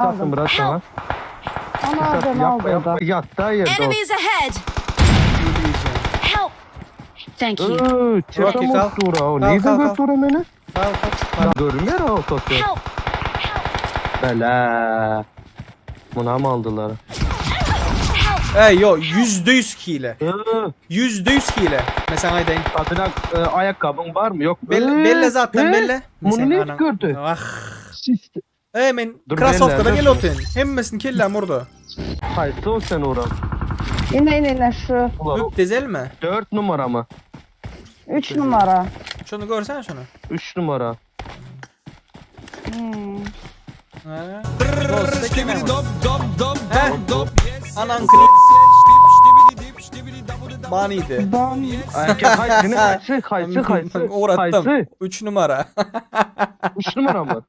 Satın bırak sana. Ana ben Yapma aldım. yapma. Yattı yerde o. Enemies ahead! Help! Thank you. Iıı, Rocky, çete kalk. dura o. Kalk, Neyden kalk, kalk. götüre beni? Kalk kalk. Görünmüyor o topu. Help! Bela. Buna mı aldılar? Ey yo %100 hile. Iıı, %100 hile. Mesela aydayım. Kadına e, ayakkabın var mı? Yok. Belle, Iıı, belle zaten he? belle. Bunu Mesela ne anan- gördü? Ah. Sis. Ey men Dur, Crossoftada belle, gel dur. otin. Hemmesini kellem orada. Haysı o sen uğra. Yine yine yine şu. Ulan Hüp dezel mi? 4 numara mı? 3 numara. Şunu görsene şunu. 3 numara. Hmm. Ha. Dost, Ştibidi dop dop dop Heh. dop dop yes. Anan yes, kını- yes, ştip, ştibidi dip, ştibidi double Baniydi. Ben Erkek haysını kaysı kaysı kaysı. Uğrattım. Kaysı. 3 numara. 3 numara mı?